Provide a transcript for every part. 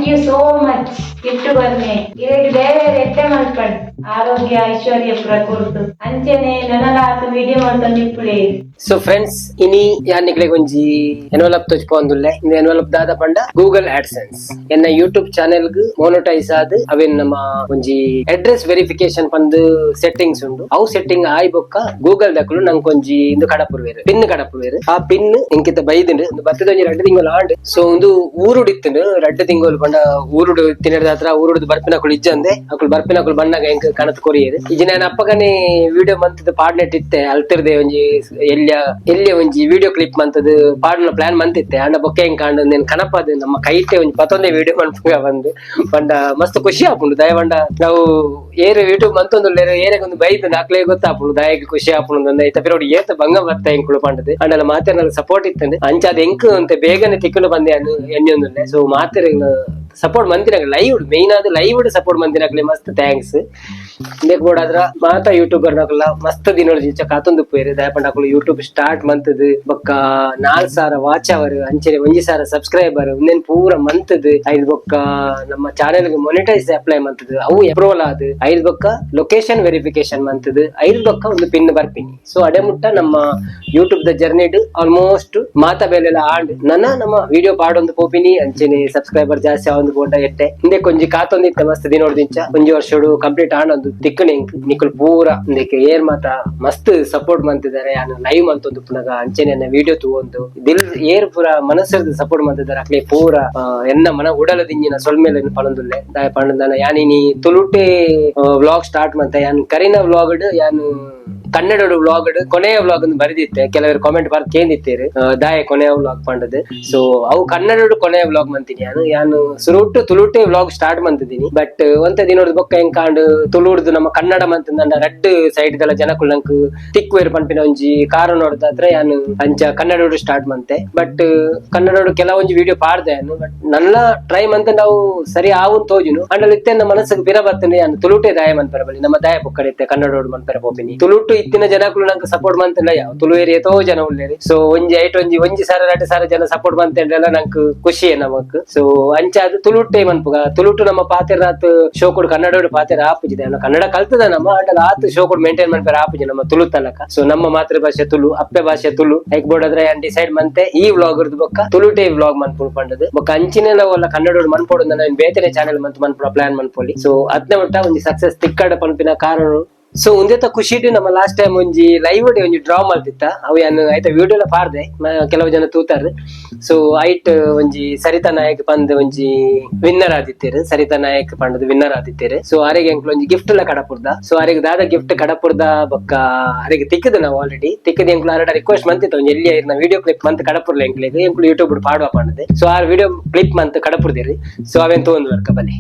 Thank you so much gift ಬರ್ನೆ ಇರೆಗ್ ದೇವೆರ್ ಎಡ್ಡೆ ಮಲ್ಪಡ್ ಆರೋಗ್ಯ ಐಶ್ವರ್ಯ ಪೂರ ಕೊರ್ದು ಅಂಚೆನೆ ನನಲಾತ್ ವಿಡಿಯೋ ಮಲ್ತೊಂದು ಇಪ್ಪುಲೆ. ಸೊ ಫ್ರೆಂಡ್ಸ್, ಇನಿ ಯಾನ್ ನಿಕ್ಲೆಗ್ ಒಂಜಿ ಎನ್ವಲಪ್ ತೋಜ್ಪೊಂದುಲ್ಲೆ. ಇಂದು ಎನ್ವಲಪ್ ದಾದ ಪಂಡ ಗೂಗಲ್ ಆಡ್ಸೆನ್ಸ್ ಎನ್ನ ಯೂಟ್ಯೂಬ್ ಚಾನೆಲ್ ಗ್ ಮೊನಟೈಸ್ ಆದ್ ಅವೆನ್ ನಮ್ಮ ಒಂಜಿ ಅಡ್ರೆಸ್ ವೆರಿಫಿಕೇಶನ್ ಪಂದ್ ಸೆಟ್ಟಿಂಗ್ಸ್ ಉಂಡು. ಅವು ಸೆಟ್ಟಿಂಗ್ ಆಯಿ ಬೊಕ್ಕ ಗೂಗಲ್ ದಕುಲು ನಂಕ್ ಒಂಜಿ ಇಂದು ಕಡಪುರ್ವೆರ್, ಪಿನ್ ಕಡಪುರ್ವೆರ್. ಆ ಪಿನ್ ಇಂಕಿತ ಬೈದುಂಡು. ಇಂದು ಬತ್ತದ ಒಂಜಿ 2 ತಿಂಗಳು ಆಂಡ್. ಸೊ ಉಂದು ಊರುಡು ಇತ್ತುಂಡು 2 ತಿಂಗಳು ಪಂಡ ಊರುಡು ತಿನ್ನಡದಾತ್ರ ಊರುಡು ಬರ್ಪಿನಕುಲು ಇಜ್ಜಂದೆ ಅಕುಲು ಬರ್ಪಿನಕುಲು ಬಣ್ಣಗ ಎಂಕ್ ಕಣತ್ ಕೊರಿಯೆರ್. ಇಜ್ಜಿ ನಾನು ಅಪ್ಪಗನೆ ವಿಡಿಯೋ ಮಂತದ ಪಾಡ್ನೆಟ್ ಇತ್ತೆ. ಅಲ್ತಿರ್ದೆ ಒಂಜಿ ಎಲ್ಯ ಎಲ್ಯ ಒಂಜಿ ವಿಡಿಯೋ ಕ್ಲಿಪ್ ಮಂತದ ಪಾಡುನ ಪ್ಲಾನ್ ಮಂತಿತ್ತೆ. ಆಂಡ ಬೊಕ್ಕ ಎಂಕ್ ಆಂಡ ನೇನ್ ಕನಪಾದ್ ನಮ್ಮ ಕೈಟೆ ಒಂಜಿ ಪತ್ತೊಂದೇ ವಿಡಿಯೋ ಮನ್ಪುಗ ಬಂದು ಪಂಡ ಮಸ್ತ್ ಖುಷಿ ಆಪುಂಡು. ದಯವಂಡ ನಾವು ಏರು ಯೂಟ್ಯೂಬ್ ಮಂತೊಂದುಲ್ಲೆರ್ ಏರೆಗ್ ಒಂದು ಬೈದ್ ಅಕ್ಲೆಗ್ ಗೊತ್ತಾಪುಂಡು ದಾಯೆಗ್ ಖುಷಿ ಆಪುಂಡು ಅಂದ್. ಐತ ಪಿರವುಡು ಏತ್ ಬಂಗ ಬತ್ತ ಎಂಕುಲು ಪಂಡದು. ಆಂಡಲ ಮಾತೆರ್ನಲ ಸಪೋರ್ಟ್ ಇತ್ತಂಡ್. ಅಂಚಾದ್ ಎಂಕ್ ಒಂತೆ ಬೇಗನೆ ತಿಕ್ಕುಂಡು ಬಂದೆ ಎಣ್ಣೊಂದುಲ್ಲೆ. ಸೊ ಮಾತೆರೆಗ್ಲ ಸಪೋರ್ಟ್ ಮಂತಿನಾಗ ಲೈವ್ ಮೇನ್ ಆದ್ ಲೈವ್ ಸಪೋರ್ಟ್ ಮಂತಿನಕ್ಲೆ ಮಸ್ತ್ thanks. ಇಂದೆಕ್ ಬೋಡಾದ್ರ ಮಾತ ಯೂಟ್ಯೂಬರ್ ನಕುಲ ಮಸ್ತ್ ದಿನೊಳು ಜಿಂಚ ಕಾತೊಂದು ಪೋಯೆರ್. ದಾಯೆ ಅಕುಲು ಯೂಟ್ಯೂಬ್ ಸ್ಟಾರ್ಟ್ ಮಂತದ್ ಬೊಕ್ಕ 4000 ವಾಚ್ ಅವರ್ ಅಂಚನೆ 1000 ಸಬ್ಸ್ಕ್ರೈಬರ್ ಉಂದೆನ್ ಪೂರ ಮಂತದ್ ಐದ್ ಬೊಕ್ಕ ನಮ್ಮ ಚಾನೆಲ್ ಗ್ ಮೊನಿಟೈಸ್ ಅಪ್ಲೈ ಮಂತದ್ ಅವು ಅಪ್ರೂವಲ್ ಆದ್ ಐದ್ ಬೊಕ್ಕ ಲೊಕೇಶನ್ ವೆರಿಫಿಕೇಶನ್ ಮಂತದ್ ಐದ್ ಬೊಕ್ಕ ಒಂದು ಪಿನ್ ಬರ್ಪಿನಿ. ಸೊ ಅಡೆ ಮುಟ್ಟ ನಮ್ಮ ಯೂಟ್ಯೂಬ್ ದ ಜರ್ನಿಡ್ ಆಲ್ಮೋಸ್ಟ್ ಮಾತ ಬೇಲೆಲ ಆಂಡ್. ನನ ನಮ್ಮ ವಿಡಿಯೋ ಪಾಡೊಂದು ಪೋಪಿನಿ. ಅಂಚನೆ ಸಬ್ಸ್ಕ್ರೈಬರ್ ಜಾಸ್ತಿ ಆವೊಂದು ಪೋಂಡ ಎಡ್ಡೆ. ಇಂದೆಕ್ ಒಂಜಿ ಕಾತೊಂದಿತ್ತೆ ಮಸ್ತ್ ದಿನೊಡ್ದಿಂಚ. ಒಂಜಿ ವರ್ಷಡು ಕಂಪ್ಲೀಟ್ ಆಂಡ್ ತಿಕ್ಕುನೆ ಎಂಕ್. ನಿಕುಲು ಪೂರ ಇಂದೆಕ್ ಏರ್ ಮಾತ ಮಸ್ತ್ ಸಪೋರ್ಟ್ ಮಂತಿದ್ದಾರೆ ಯಾನ್ ಲೈವ್ ಮಂತೊಂದು ಪುನಗ ಅಂಚನೆ ವಿಡಿಯೋ ತೂವೊಂದು ದಿಲ್ ಏರ್ ಪೂರ ಮನಸ್ಸಿರ್ದ್ ಸಪೋರ್ಟ್ ಮಂತಿದ್ದಾರೆ ಅಕ್ಲೆ ಪೂರ ಎನ್ನ ಮನ ಉಡಲ ದಿಂಜಿನ ಸೊಲ್ಮೆಲೆನ್ ಪನೊಂದುಲ್ಲೆ. ದಾಯೆ ಪಂಡ ಯಾನ್ ಇನಿ ತುಳುಟೆ ವ್ಲಾಗ್ ಸ್ಟಾರ್ಟ್ ಮಂತೆ. ಯಾನ್ ಕರಿನ ವ್ಲಾಗ್ ಯಾನ್ ಕನ್ನಡ ವ್ಲಾಗ್ ಕೊನೆಯ ವ್ಲಾಗ್ ಅಂತ ಬರೆದಿತ್ತೆ. ಕೆಲವರು ಕಾಮೆಂಟ್ ಬರ್ ಕೇಂದಿತ್ತೇರು ದಾಯೆ ಕೊನೆಯ ವ್ಲಾಗ್ ಪಂಡದು. ಸೊ ಅವು ಕನ್ನಡ ಕೊನೆಯ ವ್ಲಾಗ್ ಮಂತೀನಿ. ಯಾನು ಯಾನು ಸುರುಟು ತುಳುಟೆ ವ್ಲಾಗ್ ಸ್ಟಾರ್ಟ್ ಮಂತಿದ್ದೀನಿ. ಬಟ್ ಒಂತೆ ದಿನೊರ್ದು ಬೊಕ್ಕ ಎಂಕಾಂಡ್ ತುಳುರ್ದು ನಮ್ಮ ಕನ್ನಡ ಮಂತಂದ ರಡ್ಡ್ ಸೈಡ್ ದಲ ಜನಕುಲು ನಂಕ್ ತಿಕ್ವೇರ್ ಪನ್ಪಿನ ಒಂಜಿ ಕಾರಣ ನೋಡ್ದಾತ್ರ ಯಾನು ಅಂಚ ಕನ್ನಡ ಸ್ಟಾರ್ಟ್ ಮಂತೆ. ಬಟ್ ಕನ್ನಡ ಕೆಲವೊಂಜಿ ವಿಡಿಯೋ ಪಾಡ್ದೆ ಯಾನು. ಬಟ್ ನನ್ನ ಟ್ರೈ ಮಂತ ನಾವು ಸರಿ ಆವುನ್ ತೋಜುನು. ಅಂಡಲ ಇತ್ತೆ ಮನಸ್ಸಿಗೆ ಪಿರ ಬತ್ತಂಡೆ ಯಾನು ತುಳುಟೆ ದಾಯ ಮನ್ಪರ ಬಲ್ಲಿ ನಮ್ಮ ದಾಯ ಪೊಕ್ಕಡೆ ಇತ್ತೆ ಕನ್ನಡ ಮನ್ಪರ ಪೋಪಿನಿ. ತುಳುಟು ಇತ್ತಿನ ಜನಕುಲು ನಂಗೆ ಸಪೋರ್ಟ್ ಮಂತಿಲ್ಲ. ಯಾವ ತುಳು ಏರಿಯಾ ಜನ ಉಲ್ಲೇರಿ. ಸೊ ಒಂಜಿ ಐಟ್ ಒಂಜಿ ಒಂಜಿ ಸಾರ 2 ಸಾವಿರ ಜನ ಸಪೋರ್ಟ್ ಮಂತಂಡೆಲ್ಲ ನಂಗೆ ಖುಷಿಯೇ ನಮಕ್. ಸೊ ಅಂಚ ಅದು ತುಳುಟೆ ಮನ್ಪುಗ. ತುಳುಟು ನಮ್ಮ ಪಾತೆರಾತ್ ಶೋಕುಡು ಕನ್ನಡ ಪಾತೆರ ಆಪುಜಿದೆ. ಕನ್ನಡ ಕಲ್ತದ ನಮ್ಮ ಅಂಡಲ ಆತ್ ಶೋಕುಡು ಮೇಂಟೈನ್ ಮನ್ಪರ ಆಪುಜಿ ನಮ್ಮ ತುಳು ತಲಕ. ಸೊ ನಮ್ಮ ಮಾತೃಭಾಷೆ ತುಳು, ಅಪ್ಪೆ ಭಾಷೆ ತುಳು. ಐಕ್ ಬೋಡಾದ್ರೆ ಯಾನ್ ಡಿಸೈಡ್ ಮಂತೆ ಈ ವ್ಲಾಗ್ ಬೊಕ್ಕ ತುಳುಟೆ ವ್ಲಾಗ್ ಮನ್ಪುಡು ಪಂಡದು. ಬೊಕ್ಕ ಅಂಚಿನೆಲ್ಲ ಒಲ್ಲ ಕನ್ನಡ ಮನ್ಪೊಡು ನಾನು ಬೇತೆನೆ ಚಾನೆಲ್ ಮಂತ್ ಮನ್ಪುಡ ಪ್ಲಾನ್ ಮನ್ಪೊಲಿ. ಸೊ ಅದ್ನ ಒಟ್ಟ ಒಂಜಿ ಸಕ್ಸಸ್ ತಿಕ್ಕಡ ಪನ್ಪಿನ ಕಾರಣ. ಸೊ ಉಂದೆತ ಖುಷಿಡ್ ನಮ್ಮ ಲಾಸ್ಟ್ ಟೈಮ್ ಒಂಜಿ ಲೈವ್ ಡೇ ಒಂಜಿ ಡ್ರಾ ಮಲ್ತಿತ್ತ. ಅವು ಯಾನ್ ಐತ ವಿಡಿಯೋ ಲ ಪಾಡ್ದೆ, ಕೆಲವು ಜನ ತೂತಾರ್. ಸೊ ಐಟ್ ಒಂಜಿ ಸರಿತಾ ನಾಯಕ್ ಪಂದ್ ಒಂಜಿ ವಿನ್ನರ್ ಆದಿತ್ತೇರು. ಸರಿತಾ ನಾಯಕ್ ಪಂಡದ್ ವಿನ್ನರ್ ಆದಿತ್ತೇರು. ಸೊ ಅರೆಗೆ ಎಂಕ್ಲು ಒಂಜಿ ಗಿಫ್ಟ್ ಲ ಕಡಪುರ್ದ. ಸೊ ಅರೆಗೆ ದಾದ ಗಿಫ್ಟ್ ಕಡಪುರ್ದ ಬೊಕ್ಕ ಅರೆಗೆ ತಿಕ್ಕದ ನಾವು ಆಲ್ರೆಡಿ ತಿಕ್ಕದ ಎಂಕ್ಲು ಅರಡ ರಿಕ್ವೆಸ್ಟ್ ಮಂತಿತ್ತ ಒಂಜಿ ಎಲ್ಲಿ ಇರ್ನ ವಿಡಿಯೋ ಕ್ಲಿಪ್ ಮಂತ್ ಕಡಪುರ್ಲ ಎಂಕ್ಲೆಗ್ ಎಂಕ್ಲು ಯೂಟ್ಯೂಬ್ ಪಾಡುವ ಪಂಡದೆ. ಸೊ ಆ ವಿಡಿಯೋ ಕ್ಲಿಪ್ ಮಂತ್ ಕಡಪುರ್ದಿರಿ. ಸೊ ಅವೆನ್ ತೂವೊಂದು ವರ್ಕ ಬಲ್ಲಿ.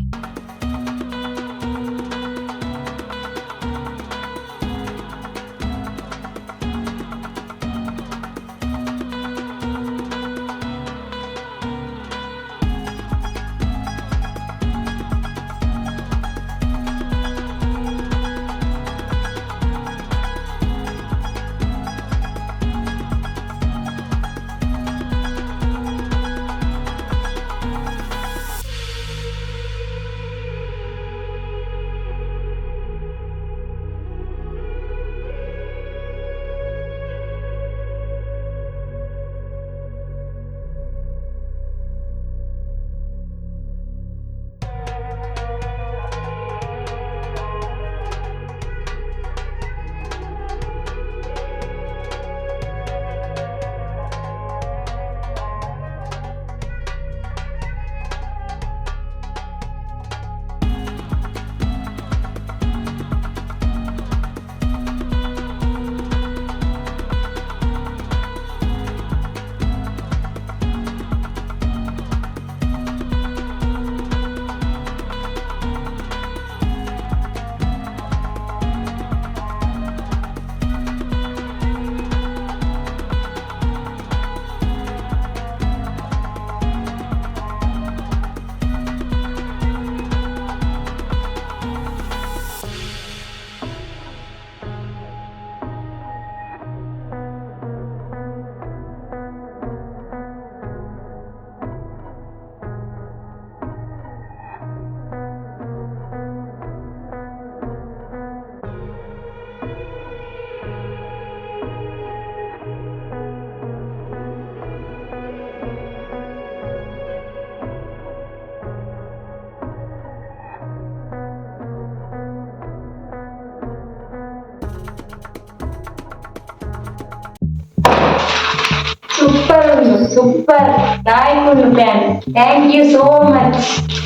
ಸೂಪರ್ ಉಂಡು, ಸೂಪರ್ ಲಾಯ್ಕ್ plan. Thank you so much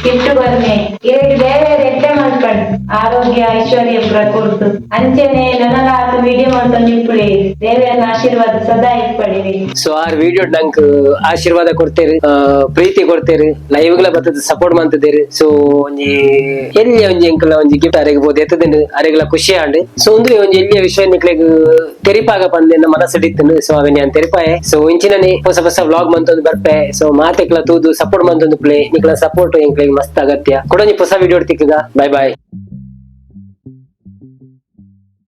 gift ಬರ್ನೆ. ಇರೆಗ್ ದೇವೆರ್ ಎಡ್ಡೆ ಮಲ್ಪಡ್, ಆರೋಗ್ಯ ಐಶ್ವರ್ಯ ಪೂರ ಕೊರ್ದು. ಅಂಚೆನೆ ನನಲಾತ್ ವಿಡಿಯೋ ಮಲ್ತೊಂದು ಇಪ್ಪುಲೆ. ದೇವೆರ್ನ ಆಶೀರ್ವಾದ ಸದಾ ಇಪ್ಪಡಿರಿ. ಸೊ ಆರ್ ವಿಡಿಯೋ ನಂಕ್ ಆಶೀರ್ವಾದ ಕೊಡ್ತೇರು, ಪ್ರೀತಿ ಕೊಡ್ತೇರು, ಲೈವ್ ಗ್ಲ ಬತ್ತದ ಸಪೋರ್ಟ್ ಮಂತದೇರು. ಸೊ ಒಂಜಿ ಎಲ್ಲಿಯ ಒಂಜಿ ಎಂಕಲ ಒಂಜಿ ಗಿಫ್ಟ್ ಅರೆಗ್ ಬೋದು ಎತ್ತದಿನ ಅರೆಗ್ಲ ಖುಷಿ ಆಂಡ್. ಸೊ ಉಂದು ಒಂಜಿ ಎಲ್ಲಿಯ ವಿಷಯ ನಿಕ್ಲೆಗ್ ತೆರಿಪಾಗ ಪಂದ್ ಎನ್ನ ಮನಸ್ಸು. ಸೊ ಅವೆನ್ ಯಾನ್ ತೆರಿಪಾಯೆ. ಸೊ ಇಂಚಿನನೆ ಹೊಸ ಹೊಸ ವ್ಲಾಗ್ ಮಂತೊಂದು ಬರ್ಪೆ. ಸೊ ಮಾತೆಕ್ಲ ತೂದು ಸಪೋರ್ಟ್ ಮಂತೊಂದು ಪ್ಲೇ. ನಿಕ್ಲ ಸಪೋರ್ಟ್ ಎಂಕ್ಲೆಗ್ ಮಸ್ತ್ ಅಗತ್ಯ. ಕುಡೊಂಜಿ ಹೊಸ ವಿಡಿಯೋ ತಿಕ್ಕುಗ. Bye bye.